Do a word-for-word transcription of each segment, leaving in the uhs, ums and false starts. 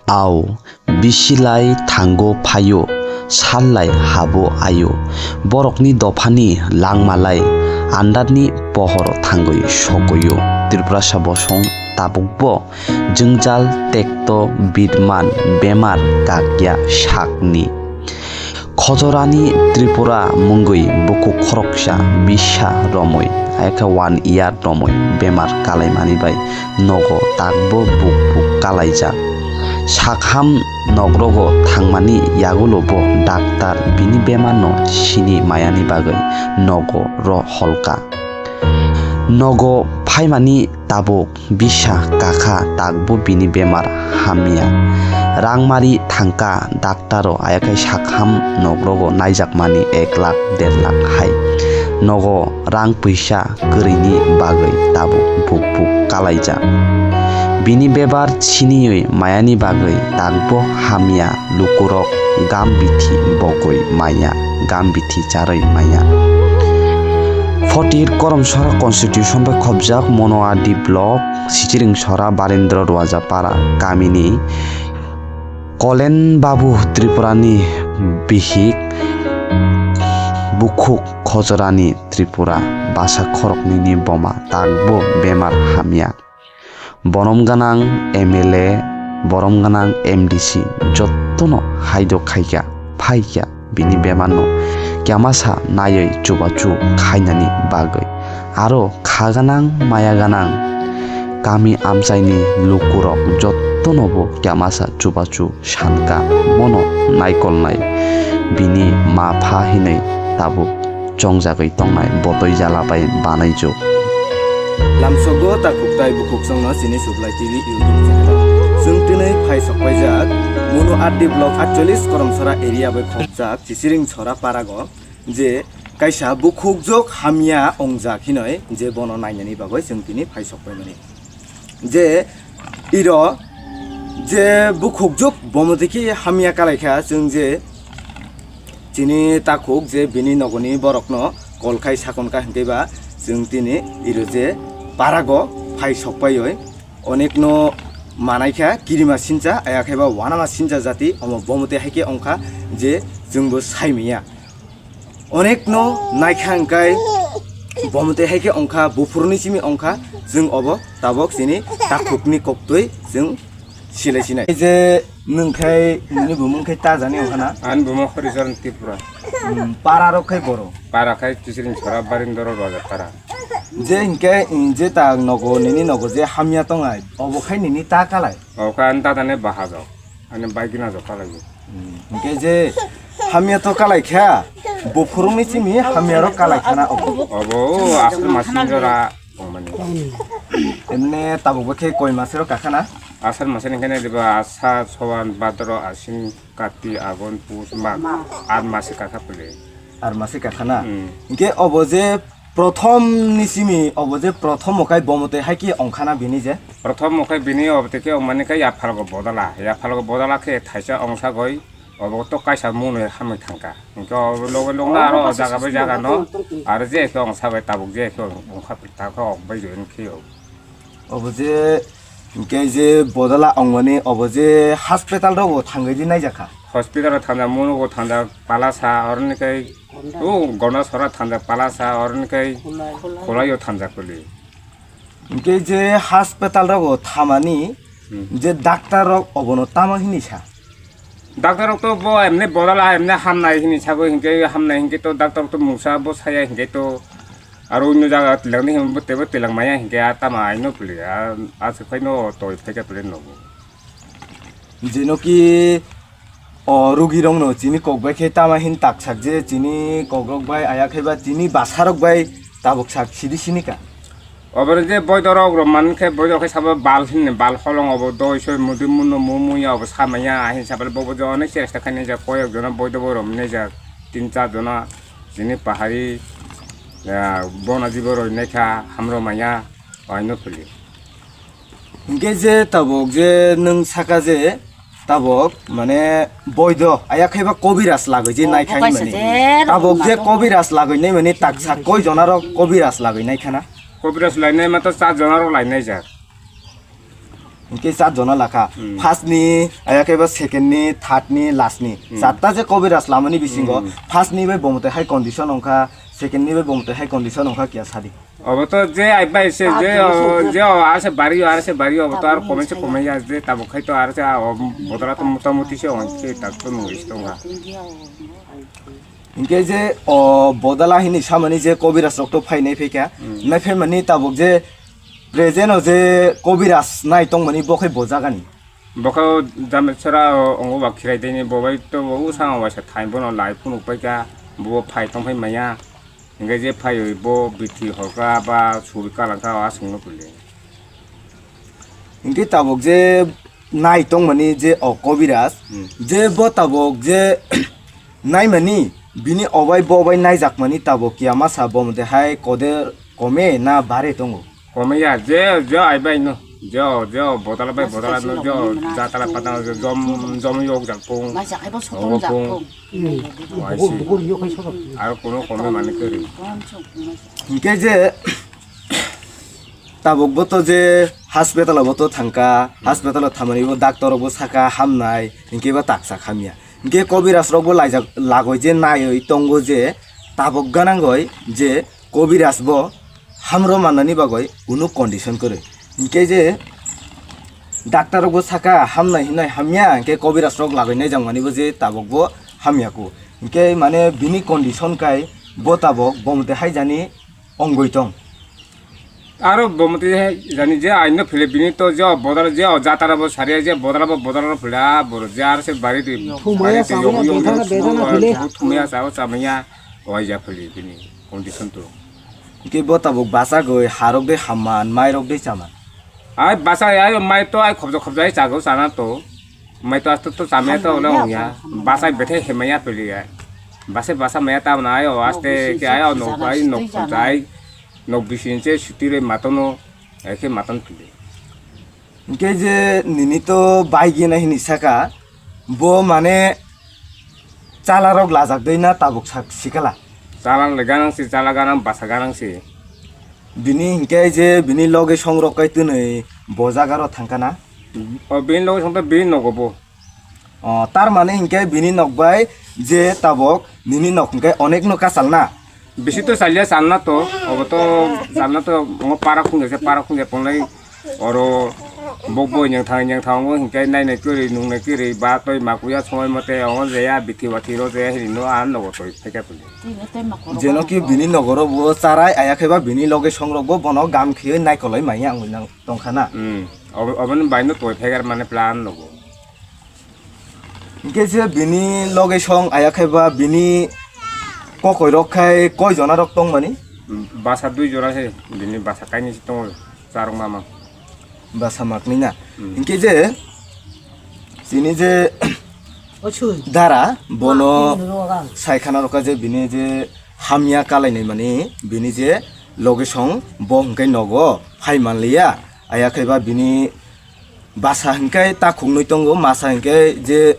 Au, bisi lai thango phaio, sal lai habo aio. Borokni dophani langma lai andatni pohoro thangwi sokoio. Tripurasa bosong tabukbo jwngjal tekto bidman bemar kakya sakni. Khojorani Tripura mungwi bukhuk khoroksa bisa romwi, ayakhe one year romwi bemar kalaimani bai nogo takbo buk buk kalaijak. Sakham nogrogo thangmani yagulo bo daktar bini bemarno sini mayani bagwi nogo ro holka. Nogo phaimani tabuk bisa kakha takbo bini bemar hamya. Rangmari thangka daktaro, ayakhe sakham nogrogo naijakmani ek lakh der lakh hai. Nogo rang puisa kwrwini bagwi tabuk buk buk kalaijak. Bini bebar siniwi mayani bagwi takbo hamya. Lukurok gam bithi bogwi maya, gam bithi charwi maya. Photir Koromsora constitution bai khobjak Monoadi block, Sichiring Sora, Barendra Rwajapara kamini Kolen Babu Tripurani bihik bukhuk Khojorani Tripura basa khoroknwini boma takbo bemar hamya. Borom gwnang M L A, borom gwnang M D C jottono haido khaikha, phaikha bini bemarno kyamasa naiwi chubachu khainani bagwi. Aro kha gwnang, maya gwnang kami amchaini lukurok jottonobo kyamasa chubachu sankha, bono naikolnai bini ma pha hinwi tabuk chongjagwi tongnai botoi jala bai banaijak. Lamsogo takhuk tai bukhuk songno chini Sublai T V YouTube channel. Chwng tini phai sokpaijak Mono R D block atchollis Koromsora area bai khopjak Chisiring Sora parago je kaisa bukhukjwk hamya ongjak hinoi je bono nainani bagwi chwng tini phai sokpaimani. Je iro je bukhukjwk bomo tiki hamya kalaikha chwng je chini takhuk je bini nogoni borokno kol khai sakon kha hinkhe ba chwng tini iro je parago phai sokpaioi onekno manaikha kirima sincha aya khe ba wanama sincha jati omo bomo tei haikhe ongkha je chwngbo saimanya. Onekno naikha hwnkhe bomo tei haikhe ongkha, buphuruni simi ongkha, chwng obo tabok chini takhukni koktwi chwng silai sinai. Je nwng khai nini bumung khai ta jani ongkha na? Ani bumung Horicharan Tripura. Hmm, para rok khai boro? Para khai Chisiring Sora Barindoro Roja para. Je hinkhe, hmm, je ta nogo, nini nogo je hamya tongnai, obo khai nini ta kalai? Obo khai ani dadani bahajok. Ani bai gina jok kalai. Hmm. Hingke je hamya to kalai kha, buphurungni simi hamya rok kalai khana obo. Obo aswk masing jora tongmani. Emne tabuk bo khe koi masero kakhana? Asar masani khe nai diba Asar, Sowan, Bhadro, Aswin, Kati, Agon, Pus, Mag. Ar mase kakha pwlwi. Ar mase kakhana? Hmm. Hingke obo je prothom ni simi obo je prothom okai bomo tei hai khe ongkhana bini je? Prothom okai bini obo tei khe ongmani khe yaphalgo bodala. Yaphalgo bodala khe thaisa ongsagoi obo to kaisa mwnwi hamwi thangkha. Hingke obo loge loge aro jaga bai jaga no aro je khe ongsabai tabuk je khe ongkha takha okbai join khe o. Obo je hingke je bodala ongmani obo je hospital rogo thangwi di naijakha? Hospital o thangjak, munugo thangjak, Palasa, oroni kai, o Gondasora thangjak, Palasa, oroni kai, Khulai. Khulaio thangjak kuli. Hingke je hospital rogo thamani, hmm, je doctor rok obono tamo hini sa? Doctor rok to bo emne bodala emne hamnai hini sago, hingke hamnai hingke to doctor rok to mungsa bo saya hingke to aro onno jaga tilang ni hingke bo tebo tilang maya hingke a tama aino pili a, a se phaino toi phaika pili nogo. Jeno ki o rugi rok no chini kok bai khe tama hin taksak je chini kok rok bai aya khe ba chini basa rok bai tabuk sak sidi sini ka. Obo je boido rok rok man khe boido khe sabo bal hinwi bal holong obo doi soi mudi muno mu muya obo samaya ahin sabale bobo je onek chesta khainai jak koyok jona boido bo rom nai jak tin char jona chini pahari bona jibo roi nai kha hamro maya oino phuli. Hingke je tabuk je nwng saka je tabuk mane boido aya khe ba kobiraj lagoi je nai kha kaisa hinmani. Je tabuk je kobiraj lagoi nai mani taksa koi jona rok kobiraj lagoi nai khana? Kobiraj lainai ma to char jona rok lainai jak. Hinkhe chat jona lakha. Hmm. First ni, ayakhe ba second ni, third ni, last ni. Hmm. Chatta je Kobiraj lamani bisingo, hmm, first ni bai bo mwtai hai condition wngkha, second ni bai bo mwtai hai condition wngkha, kiya sadi. Obo to je ai bai se je o, je o, ase bari o, ase bari o, obo to ar komai se komai ya, je tabuk khai to ar se, a, o, bodol to mota moti se on se, tak to nung is tonga. Hinkhe je o bodol hini samani je Kobiraj rok to phai nai phaikha, hmm, nai phaimani tabuk je present o je Kobiraj nai tongmani bo khai bo jagani. Bo khe Jameswra o, ongo ba khirai deni, bo bai to bo usang waisa thai bono lai phunuk paikha, bo phai tong phai maya. Hinkhe je phaiwi bo bithi horkha ba suri kalangkha o aswkno pili. Hinkhe tabuk je nai tongmani je o Kobiraj, hmm, je bo tabuk je naimani bini obai bo bai naijakmani tabuk kiya masa bo mwtai hai kode kome na bare tongo? Komai ya, je, je ai bai no. Je, je, bodol bai bodol no, je, jatala patala, je, jom, jom yok jak pung. Mai jak hai bo sotom jak pung. Wai si. Aro kono komai mani kwrwi. Hinkhe je, tabuk bo to je hospital bo to thangka, hospital o thamani bo doctor bo saka hamnai, hinkhe bo taksa hamya. Hinkhe Kobiraj rok bo laijak lagoi je naiwi tongo je tabuk ganangoi je Kobiraj bo hamrw mannani bagwi kunu condition kwrwi. Hinkhe je doctor rok bo saka hamnai hinai hamya, hinkhe Kobiraj rok lagwi naijak mani bo je tabuk bo hamya ku. Hinkhe mane bini condition kai bo tabuk bo mwtai hai jani ongoi tong. Aro bo mwtai hai jani je aino phile bini to je bodol je o jatara bo saria je bodol bo bodol phile a boro je ar se bari di. Thumaya bari di, samaya yong, yong, bedana, sung, bedana phile. Thumaya sao chamaya. Oi ja phali bini condition to. Hinkhe bo tabuk bachagwi harok de hamman, mairok de chaman. Ai bachai ai mai to ai khobjo khobjo ai chago chana to. Mai to asto to chamaya to ole ongya. Bachai bethe hemaya pili ai. Bachai bacha maya ta na ai o aste ke ai o no ai no khobjai. No bisin che suti re matono ai khe maton pili. Hinkhe je nini to bai gina hini saka bo mane Chala rok lajak dei na tabuk sak sikala? Chala le ganang si, chala ganang, basa ganang si. Bini hinkhe je bini loge song rok kai twnwi bo jaga ro thangkha na? O bini loge song to bini nogo bo. O, tar mane hinkhe bini nok bai je tabuk nini nok hinkhe onek no kachal na? Bisi to chalya channa to, obo to channa to, omo para khungya se, para khungya tongnai. Oro bok boi nyang thang nyang thang o hinkhe nai nai kwrwi nung nai kwrwi ba toi ma kuya somoi mote o jeya bithi bathi ro jeya hini no a nogo toi phaikha tuli. Jeno ki bini nogoro bo charai aya khe ba bini loge song rok bo bono gam khiye nai kolai manya ang nang tongkha na. Hmm. Obo, oboni bai no toi phaikha mane plan nogo. Hinkhe je bini loge song aya khe ba bini kokoi rok khai koi jona rok tongmani? Basa dui jora se, bini basa kainwi se tongo, charwk mama. Basa maknwi na. Hmm. Hinkhe je chini je dara bono saikhana rokha je bini je hamya kalainai mani bini je loge song bo hinkhe nogo phai manliya, aya khe ba bini basa hinkhe ta khuknwi tongo, masa hinkhe je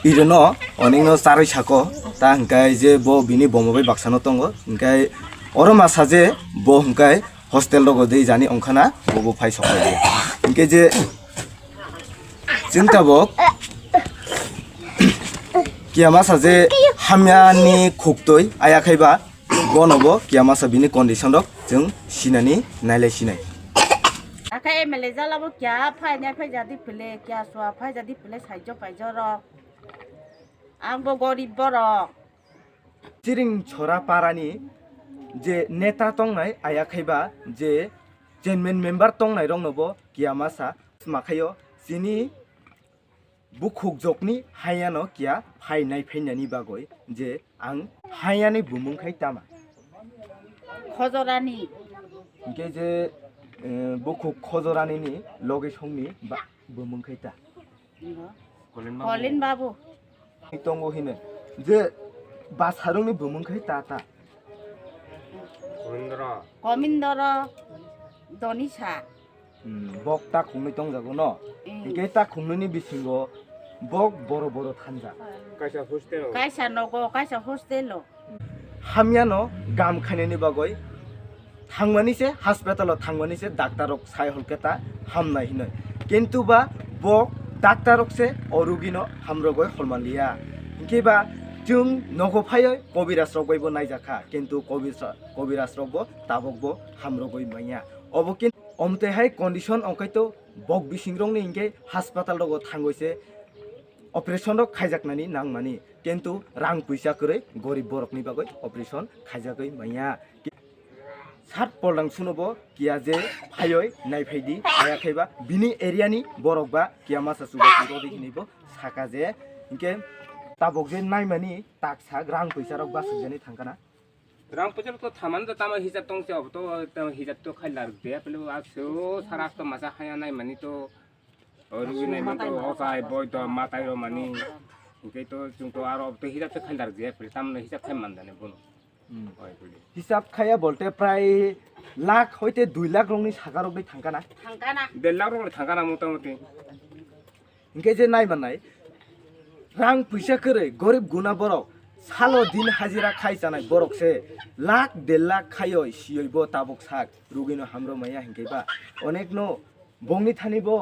ireno onekno charwi sako, ta hinkhe je bo bini bomo bai baksano tongo, hinkhe oro masa je bo hinkhe hostel rogo de jani ongkhana, bo bo phai sokphaidi. Hinkhe je chwng tabuk kiya masa je hamyani khuktwi aya khai ba, bono bo kiya masa bini condition rok chwng sinani nailai sinai. Akhe M L A jala bo kiya phai nai phai jadi pile, kiya sua phai jadi pile saijo paijo rok. Ang bo gorib borok. Chiring chora parani je neta tongnai aya khai ba je chairman member tongnai rokno bo kiya masa smakhaio chini bukhuk jokni hayano kiya phainai phainani bagwi je ang hayani bumung khai tama. Khojorani. Hinkhe je, eh, bukhuk Khojorani ni loge songni ba bumung khai ta. Kolin babu. Tongo hine je basarungni bumung khai ta ta. Komindoro. Komindoro Donisa. Hmm, bok ta khungnwi tongjago no. Hmm. Hinkhe ta khungnwini bisingo bok boro boro thanja. Kaisa hostel. Kaisa nogo, kaisa hostel o. Hamyano gam khainani bagwi Thangmani se, hospital o thangmani se doctor rok sai holkhe ta hamnai hinoi. Kintu ba bo doctor rok se o rugi no hamrogoi holmanliya. Hinkhe ba chwng nogo phaioi kobiraj rok bai bo naijakha, kintu kobiraj, kobiraj rok bo tabok bo hamrogoi manya. Obo kin-, omtwi hai condition ongkhai to bok bising rok ni hinkhe hospital rogo thangoi se operation rok khaijaknani nangmani, kintu rang puisa kwrwi gorib borokni bagwi operation khaijagwi manya. Sat poldang suno bo kiya je phaioi naiphai di, aya khaiba bini area ni borok ba kiya masa chuba chuba di hinwi bo saka je, hinkhe tabok je naimani tak sak rang puisa rok ba sujani thangkana. Rang puisa rok to thaman to tamo hisab tong se, obo to tamo hisab to khai lar de pelu aso sara to masa haya naimani to. O rugwi naimani to o chai boi to matai rw mani. Hinkhe to chwng to aro to hisab se khaidar je phle tamno hisab khai mandani bono. Hmm. Oi phle. Hisab khaya bolte prai lakh hoite dui lakh rokni saka rok bai thangkana. Thangkana. Der lakh rok thangkana mota moti. Hinkhe je nai manai rang puisa kwrwi gorib guna borok salo din hajira khai chanai borok se lakh der lakh khaioi sioi bo tabok sak rugwino hamrw maya hinkhe ba onekno bongni thani bo